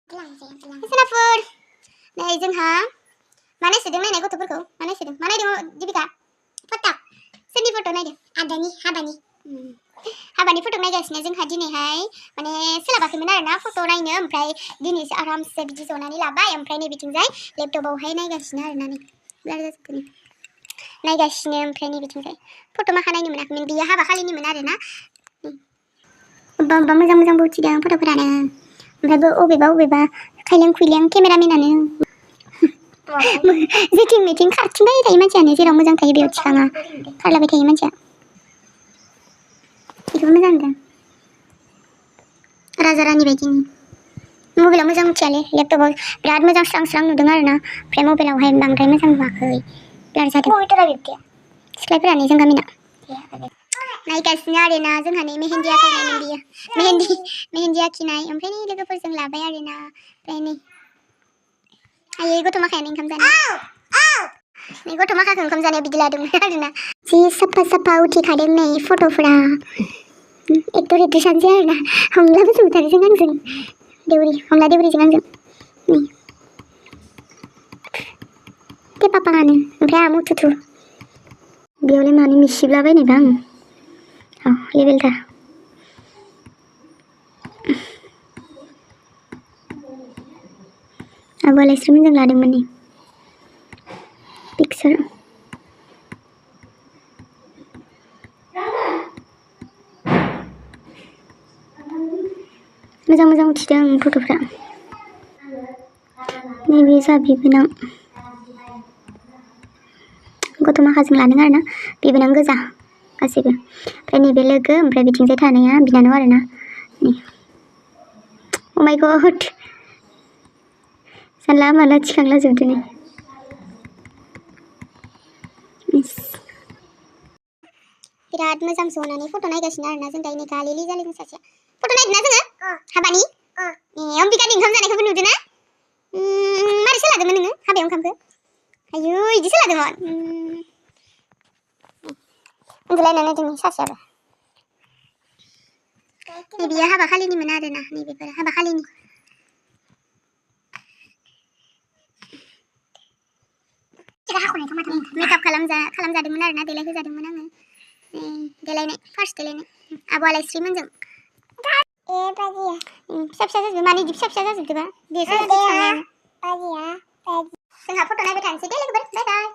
Senafor. Này जोंहा mana sedang naik gथ'फोरखौ mana sedang mana dong Jibika foto सोरनि फट' नायदों आदानि हाबानि फट' नायगासिनो जोंहा दिनैहाय माने सोलाबाखैमोन आरोना फट' नायनो ओमफ्राय दिनैसो आरामसे बिदि जनानै लाबाय ओमफ्राय नै बिथिंजाय लेपटपआवहाय नायगासिनो आरोना नै नायगासिनो ओमफ्राय नै बिथिंजाय फट' माखा नायनो मोनाखैमोन बियो हाबा खालिनिमोन आरोना अबेबा मोजां मोजां उथिदों फट'फोरानो ओमफ्राय अबेबा खायलें खुइलें केमेरामेनानो जेथिं मेथिं खारथिंबाय थायो मानसियानो जेराव मोजां थायो बेयाव थिखाङा खारलाबाय थायो मानसिया बेखौबो मोजां नुदों राजा रानि बायदिनि मबाइलाव मोजां उथियालै लेपटपआव बिराद मोजां स्रां स्रां नुदों आरोना ओमफ्राय मबाइलावहाय बांद्राय मोजां नुवाखै ब्लार जादों सिख्लाफोरानो जों गामिना नायगासिनो आरोना जोंहा नै मेहेन्दी आखिनायमोन बियो मेहेन्दी आखिनाय ओमफ्राय नै लोगोफोरजों लाबाय आरोना ओमफ्राय नै आयै गथ' माखायानो ओंखाम जानाय नै गथ' माखाखौ ओंखाम जानायाव बिदि लादोंमोन आरोना जि साफा उथिखादों नै फट'फोरा एक्टर एक्ट्रेसानोसै आरोना हमला बसुमतारीजों आंजों हमला देउरिजों आंजों नै ते पापाङानो ओमफ्राय आहा मुथुथु बेयावलाय मानो मिसिब्लाबायनायबा आं लेबेलथार आब' आलायस्रिमोनजों लादोंमोन नै पिक्सार मोजां उथिदों फट'फ्रा नैबे जोंहा बिबोनां गथ' माखाजों लादों आरोना बिबोनां गोजा गासैबो ओमफ्राय नैबे लोगो ओमफ्राय बिथिंजाय थानाया बिनानाव आरोना नै अ माय गड जानला मानला थिखांला जोबदों नै बिराद मोजां जनानै फट' नायगासिनो आरोना जों दायो गालेलि जालायदों सासेया फट' नायदोंना जोङो हाबानि अम्बिकानि ओंखाम जानायखौबो नुदोंना मारै सोलादोंमोन नोङो हाबायाव ओंखामखौ आयौ इदि सोलादोंमोन उन्दुलायनानै दोंनि सासेयाबो नै बियो हाबा खालिनिमोन आरोना नै बेफोर हाबा खालिनि मेकआप खालामजादोंमोन आरोना देलायहोजादोंमोन आङो देलायनाय फार्स्ट देलायनाय आब' आलायस्रिमोनजों फिसा जाजोबो मानो इदि फिसा जाजोबदोबा जोंहा फट' नायबाय थानोसै दे लोगोफोर बाय बाय